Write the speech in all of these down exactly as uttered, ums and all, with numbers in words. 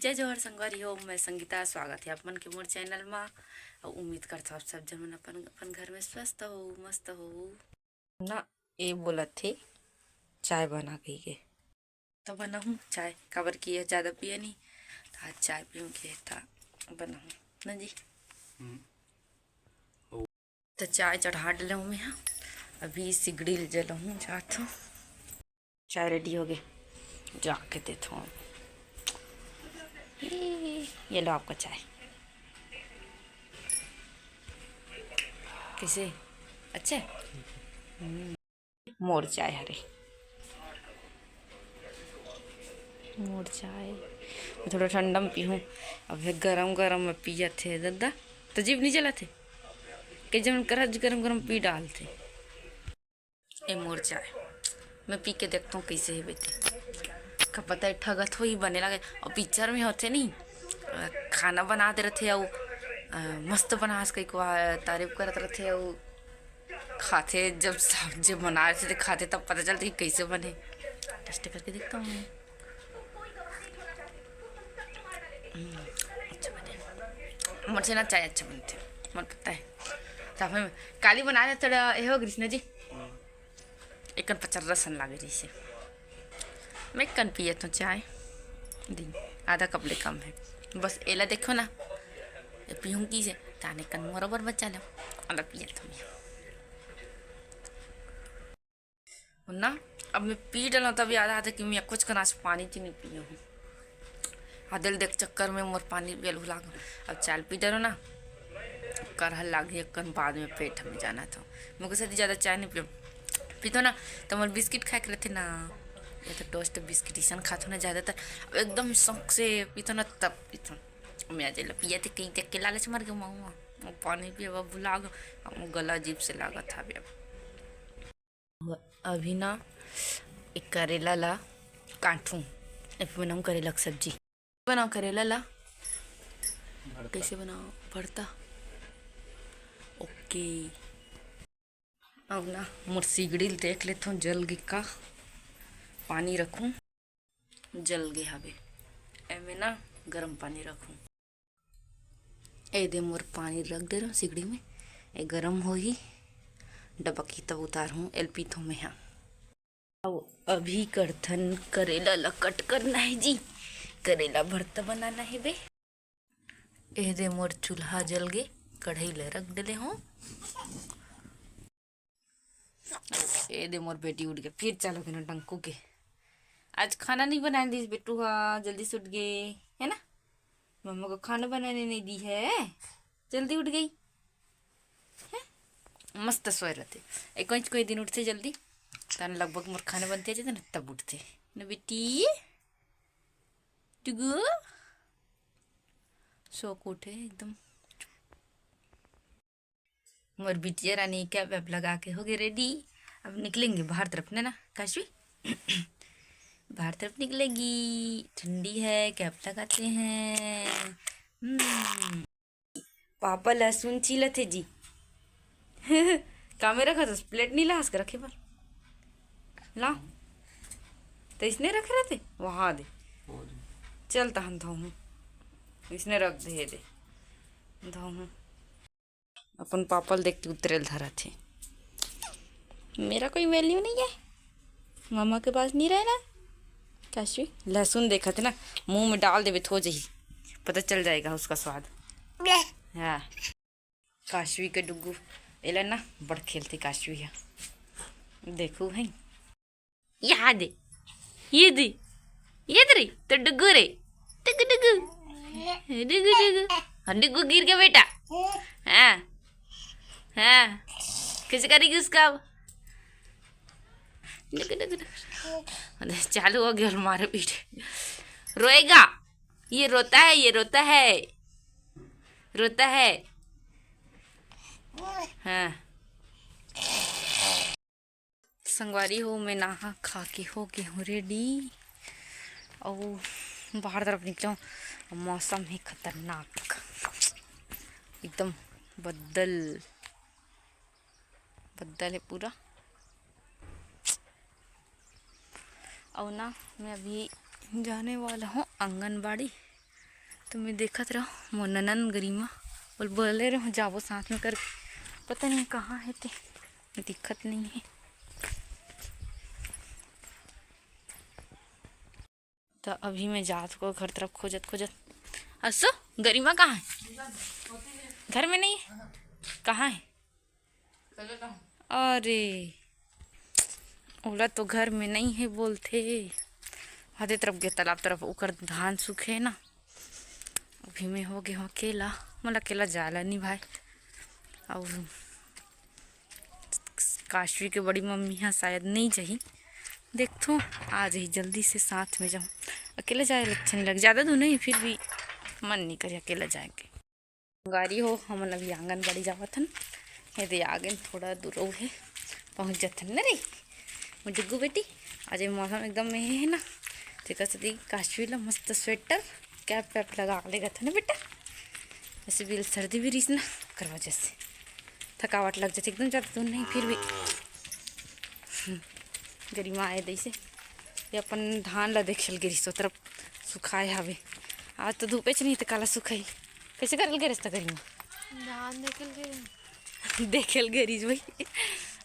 जय जोहार संगवारी हो, मैं संगीता, स्वागत हे आप मन के मोर चैनल मा। अउ उम्मीद करथव आप सब झन मन अपन अपन घर में स्वस्थ हो, मस्त हो। ना, ए बोलत हे चाय बना कहिके, त बनाहूँ चाय, काबर कि ये ज्यादा पिए नहीं, त आज चाय पीऊँ के त बनाहूँ ना जी। हम्म। त चाय चढ़ा डले हूँ मैं, हाँ। अभी सिगड़ी ले जलहूँ, जात हूँ। चाय रेडी हो गए, जाके देता हूँ। ये, ये लो आपका चाय। कैसे? अच्छे? हम्म। मोर चाय हरे, मोर चाय। मैं थोड़ा ठंडा में पीहूँ। अब ये गरम गरम में पियत हे दद्दा, त जीभ नहीं जलत हे। कई जन करा गरम गरम पी डालथे। ए मोर चाय, मैं पी के देखता हूँ कैसे हे बेटे। का पता है ठगत हो ही बने लगे। और पिक्चर में होथे नहीं, अ, खाना बना दे रथे अउ, अ, मस्त बनास कई को, अ, तारीफ करत रथे अउ खाथे। जब सब जे बना रथे ते खाथे तब पता चलथे कि कैसे बने। टेस्ट करके देखता हूँ मैं। हम्म, अच्छा बने। मोर से ना चाय अच्छा बनथे, मोर पता है। त हमें काली बना रहे थोड़ा, ए हो कृष्णा जी, एकन पचर्रा सन लागे जैसे। मैं कन पियत हूँ चाय, दिन आधा कप ले कम है। बस एला देखो ना, ये पीहूँ की से, ताने कन मोर बर बचा लो, आधा पियत हूँ मैं। ना, अब मैं पी डला तब याद आथे कि मैं कुछ कनास पानी चीनी पिए हूँ। आदल देख चक्कर में मोर पानी पियल भुला गो। अब चाय पी डरो ना, करहल लागे, कन बाद में पेट हमें जाना था। मैं कइसे ज्यादा चाय नहीं पियो, पीतो ना, तो मोर बिस्किट खाए के रहते ना, या तो टोस्ट बिस्किट इसन खाथो ना ज्यादातर। अब एकदम शौक से पीतो ना, तब पीतो। मैं आज ले पिया थे कहीं देख के लालच मर गया मऊआ, वो पानी पिए भुला गो, अब वो गला अजीब से लागत था अब। अभी ना एक करेला ला काटूं, अभी बनाऊं करेला की सब्जी। बनाओ करेला ला, कैसे बनाओ भरता। ओके, अब ना मोर सिगड़ी ल देख लेथों, जल गे का, पानी रखूं। जल गे हवे, एमे ना गरम पानी रखूं। ए दे मोर पानी रख दे रहो सिगड़ी में, ए गरम होही, डबकी तब उतारहूं, एल पीथों में हा। अब अभी करथन करेला ला कट करना है जी, करेला भरता बनाना है बे। ए दे मोर चूल्हा जल गे, कढ़ाई ला रख देले हूँ। ए दे मोर बेटी उठ के फिर चालू के नौटंकी के। आज खाना नहीं बनाए दिस बेटू हा, जल्दी से उठ गए, है ना? मम्मा को खाना बनाने नहीं दी है, जल्दी उठ गई है। मस्त सोए रहते, एक कोई कोई दिन उठते जल्दी, तन लगभग मोर खाना बनते जाते ना तब उठते ना बेटी। टुगु सो के उठे एकदम। मोर बिटिया रानी कैप वैप लगा के हो गए रेडी। अब निकलेंगे बाहर तरफ, है ना काशवी? बाहर तरफ निकलेगी, ठंडी है, कैप लगाते हैं। हम्म। पापा लहसुन छीलत हे जी। का में रखत हस? प्लेट नहीं लास के रखे बर? ला। तो इसने रखे रहते? वहाँ दे। चल तहन धोहूँ। इसने रख दे, दे। धोहूँ। अपन पापा ल देख के उतरेल धरत हे। मेरा कोई वैल्यू नहीं है, मामा के पास नहीं रहना। काशवी, लहसुन देखत हे ना, मुंह में डाल देवे तो हो जाही, पता चल जाएगा उसका स्वाद। हाँ, काशवी के डुगू एला ना बड़ खेलते काशवी हा। देखू है, यहाँ दे, ये दे, ये दे रे, तो डुगू रे, डुगू, डुगू, डुगू, डुगू। हाँ, डुगू गिर गया बेटा। हाँ, हाँ, कैसे करेगी उसका अब? डुगू, डुगू, डुगू। अरे, चालू हो गया मारे पीटे। रोएगा, ये रोता है, ये रोता है, रोता है। हाँ। संगवारी हो, मैं नहा खा के हो गे हूँ रेडी, अउ बाहर तरफ निकलूँ। मौसम है खतरनाक, एकदम बदल, बदल है पूरा। अउ ना, मैं अभी जाने वाला हूँ आंगनबाड़ी। मैं देखत रहो मोर ननन गरिमा, बोल बोले रहो जाबो साथ में करके, पता नहीं कहाँ है ते, दिखत नहीं है। तो अभी मैं जात को घर तरफ खोजत खोजत। असो, गरिमा कहाँ है? घर में नहीं है? कहाँ है? अरे, ओला तो घर में नहीं है बोलथे। हदे तरफ गे, तालाब तरफ, ओकर धान सूखे ना, अभी मैं हो गे हो अकेला। मोला अकेला जाला नहीं भाई। और काशवी के बड़ी मम्मी हा शायद नहीं जाही, देखथो आ जाही जल्दी से, साथ में जाऊँ। अकेला जाए ल अच्छा नहीं लगे, ज़्यादा दूर नहीं, फिर भी मन नहीं करे अकेला जाए के। संगवारी हो, हमन अभी आंगनबाड़ी जावत हन। ये दे आ गए, थोड़ा दूर है, पहुँच जाथन न रे मोर डुग्गू बेटी। आज ये मौसम एकदम में है ना, तेकर सेती काशवी ला मस्त स्वेटर कैप वैप लगा लेगत है ना बेटा। वैसे भी सर्दी भी रहीस ना, ओकर वजह से थकावट लग जाथे एकदम, ज़्यादा दूर नहीं, फिर भी हम्म, गरिमा आए दइसे। ये अपन धान ला देखे ल गिरिस, ओ तरफ सुखाए हवे। आज तो धूपेच नहीं, तो काला सुखाई? कैसे करल गिरिस त गरिमा? धान देखे ल गिरिस। देखे ल गिरिस भाई।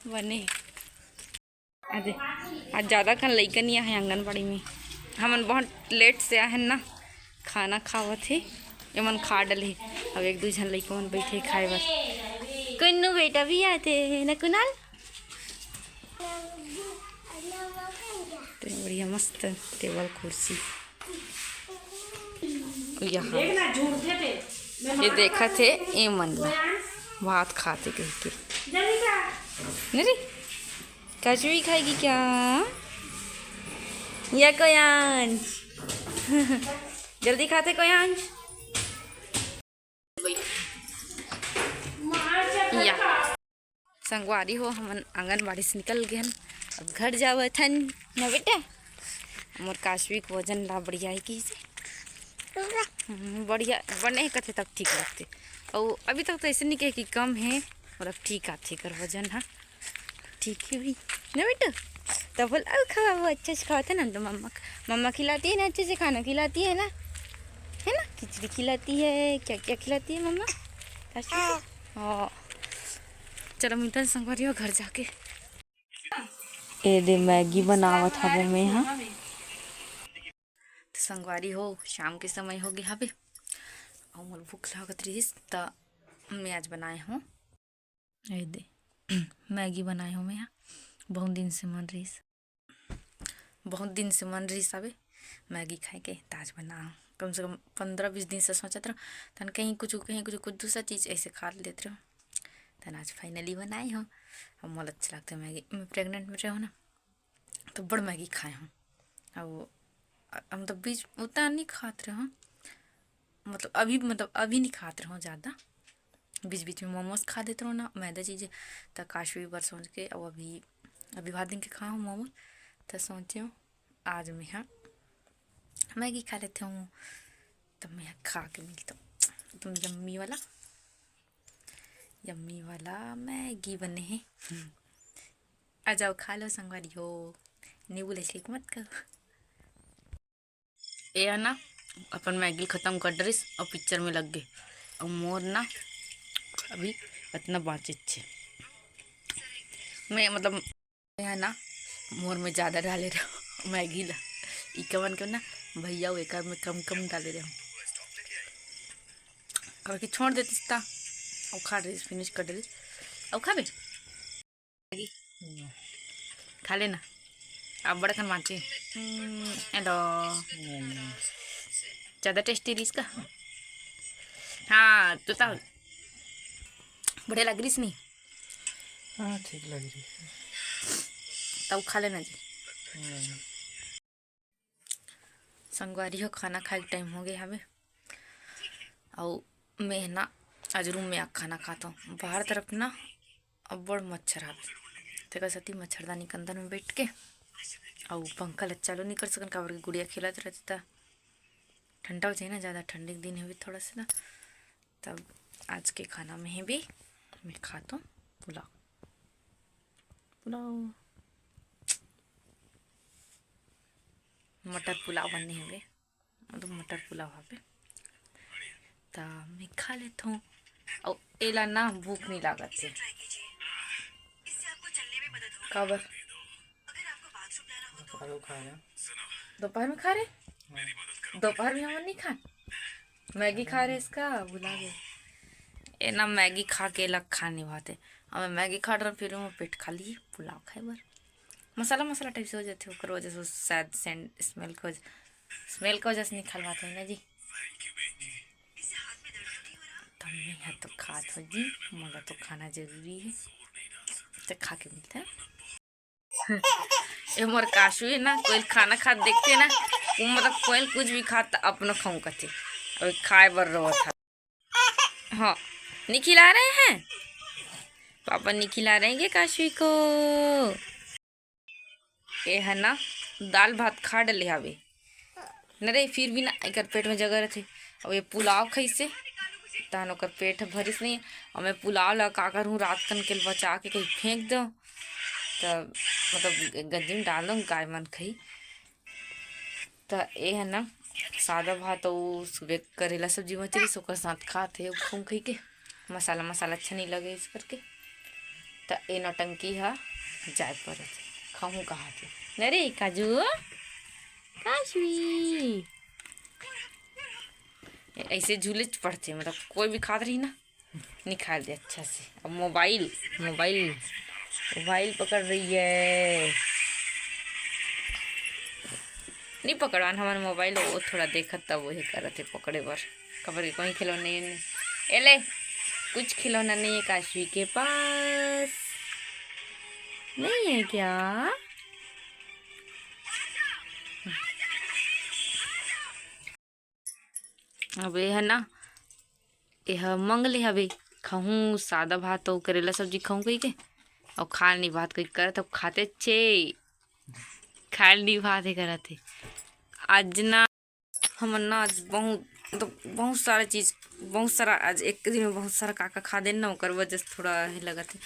बने। अरे, आज ज़्यादा कन लइका नहीं आहे आंगनबाड़ी में। हमन बहुत लेट से आहे ना, खाना खावत हे। एमन खा डले। अब एक दू झन लइका मन बैठे खाए बर। कुन्नू बेटा भी आते हैं ना कुणाल? ते बढ़िया मस्त टेबल कुर्सी। यहाँ ये देखत हे, ए मन ला भात खाते कह के। नहीं रे, कचौड़ी खाएगी क्या? या कोयांश? जल्दी खाते कोयांश। या संगवारी हो, हमन आंगनबाड़ी से निकल गए हन, अब घर जावत हन ना बेटा। मोर काशवी के वजन ला बढ़िया है कि से। हम्म, बढ़िया बने कथे तब ठीक लगते। और अभी तक तो ऐसे नहीं कहे कि कम है, और अब ठीक आथे कर वजन हा। ठीक है भाई ना बेटा। तब बोल, अब खवाबो, अच्छे से खावत है ना, तो मम्मा, मम्मा खिलाती है ना, अच्छे से खाना खिलाती है ना, है ना? खिचड़ी खिलाती है, क्या क्या खिलाती है मम्मा? काशवी? हाँ। चलो मिलते हैं संगवारी हो घर जाके। ए दे मैगी बनावत हवे मैं हा। तो संगवारी हो, शाम के समय हो गया हवे, और मोर भूख लागत रहीस, त मैं आज बनाए हूँ ए दे, मैगी बनाए हो मैं हा। बहुत दिन से मन रहीस, बहुत दिन से मन रहीस हवे मैगी खाए के, त आज बना। कम से कम पंद्रह बीस दिन से सोचत रहो, तन कहीं कुछ, कहीं कुछ, कुछ दूसरा चीज़ ऐसे खा लेत रहो। तन आज finally बनाए हो। अब मोला अच्छा लगता है मैगी। मैं pregnant में रहो ना, तो बड़ मैगी खाए हो। अब, मतलब, बीच उतना नहीं खात रहो, मतलब अभी, मतलब अभी नहीं खात रहो ज़्यादा, बीच बीच में मोमोज खा देत रहो ना, मैदा चीज़। त काशवी बर सोच के, अब अभी, अभी भात दिन के खाओ मोमोज, त सोचे हो आज मैं हा मैगी खा लेते हूँ। तब मैं हा खा के मिलता हूँ तुम, यम्मी वाला, यम्मी वाला मैगी बने है। आ जाओ खा लो संगवारी हो, नींबू ले छिड़क मत करो। ए है ना, अपन मैगी खत्म कर डरिस और पिक्चर में लग गए। और मोर ना अभी इतना बाँचे छे। मैं मतलब, ए है ना, मोर में ज़्यादा डाले रहो मैगी ला। इका मन के ना भैया वो एकर में कम कम डाले रहो। और कि छोड़ देतीस ता, और खा रही, फिनिश कर डरिस। और खाबे? खा लेना। अब बड़ा खन माचे। हम्म, हेलो। ज़्यादा टेस्टी रहीस का? हाँ, तो ता बढ़िया लग रहीस नहीं? हाँ, ठीक लग रही है। तब खा लेना जी। हम्म। संगवारी हो, खाना खाए के टाइम हो गए हवे। अउ मैं ना आज रूम में आके खाना खात हूँ। बाहर तरफ ना अब्बड़ मच्छर हवे, तेकर सेती मच्छरदानी के अंदर में बैठ के, अउ पंखा ला चालू नहीं कर सकन, काबर के गुड़िया खेलत रहती त ठंडा हो जाए ना, ज़्यादा ठंडी के दिन हवे थोड़ा सा ना। तब आज के खाना में भी मैं खात हूँ पुलाव, पुलाव, मटर पुलाव बने हवे। मतलब मटर पुलाव हवे। त मैं खा लेथों। अउ एला ना भूख नहीं लागत हे। काबर? दोपहर में खा रहे? दोपहर में हमन नहीं खान। मैगी खा रहे इसका, भुला गए। ए ना मैगी खा के एला खा नहीं भाते। अब मैं मैगी खा रहा, फिर मैं पेट खाली पुलाव खाए बर। मसाला, मसाला टाइप से हो जाते, ओकर वजह से शायद सेंट, स्मेल के वजह, स्मेल के वजह से नहीं खा पाते ना जी। तब नहीं है तो खात हो जी, मोला तो खाना जरूरी है। तो खा के मिलते हैं। ए मोर काशू है ना, कोई खाना खात देखते ना, वो मतलब कोई कुछ भी खात त अपनो खाऊं कथे। अभी खाए बर रोवत है। हाँ, नहीं खिला रहे हैं पापा, नहीं खिला रहे हैं काशू को। ए है ना, दाल भात खा डले हवे न रे, फिर भी ना एकर पेट में जगह रहथे। अब ये पुलाव खइसे, तहन ओकर पेट भरिस नहीं। अब मैं पुलाव ला का करूँ, रात कन के बचा के कहीं फेंक दो, त मतलब गंजी में डाल दो, गाय मन खाई। त ए है ना, सादा भात अउ सुबह करेला सब्जी बचे रहिस, ओकर साथ खात हे खूब खई के। मसाला, मसाला अच्छा नहीं लगे इस करके। त ए नौटंकी ह जाए परत हे। खाहूँ कहा थे। न रे काजू, काजू। ए-, ऐसे झूले च पड़थे, मतलब कोई भी खात रही ना, निकाल दे अच्छा से। अब मोबाइल, मोबाइल, मोबाइल पकड़ रही है। नहीं पकड़वान हमारे मोबाइल, वो थोड़ा देखत तब वही करत है पकड़े बर। कबर के कोई खिलौने नहीं। ए ले, कुछ खिलौना नहीं है काशवी के पास। नहीं है क्या? अब ये है ना, ये ह मंग ले हवे, खाहूँ सादा भात अउ करेला सब्जी खाहूँ कही के, अउ खाल नहीं भात कही करत, अब खाते छे खाल नहीं भात ही करत है। आज ना हमन ना आज बहुत, मतलब बहुत सारा चीज, बहुत सारा, आज एक दिन में बहुत सारा काका खा देन ना, ओकर वजह से थोड़ा ही लगत है।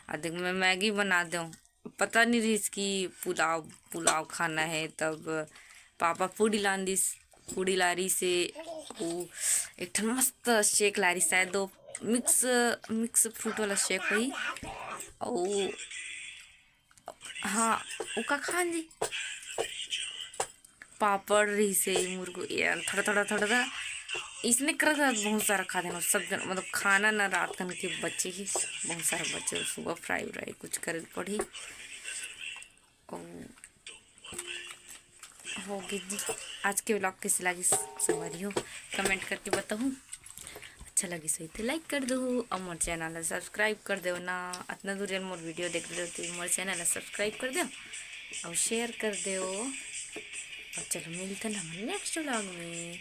आज देख मैं मैगी बना देऊँ, पता नहीं रहिस कि पुलाव, पुलाव खाना है, तब पापा पूड़ी लान दिस, पूड़ी लारी से वो एक ठन मस्त शेक लारी, शायद वो मिक्स, मिक्स फ्रूट वाला शेक होही। अउ हाँ, ओका खान जी पापड़ रहिसे, मुरगु, ये थोड़ा, थोड़ा, थोड़ा, थोड़ा इसने करत, करत बहुत सारा खा देना सब जन, मतलब खाना ना रात कन के बचे ही बहुत सारा बचे, सुबह फ्राई व्राई कुछ करे पड़ी। अउ हो गे जी, आज के व्लॉग कैसे लागिस संगवारी हो, कमेंट करके बताहू। अच्छा लगिस होही तो लाइक कर दो, अउ मोर चैनल ला सब्सक्राइब कर दो ना। अतना दूर जन मोर वीडियो देख रहे हो तो मोर चैनल ला सब्सक्राइब कर दो, अउ शेयर कर दो। अउ चलो मिलते हैं हम नेक्स्ट व्लॉग में।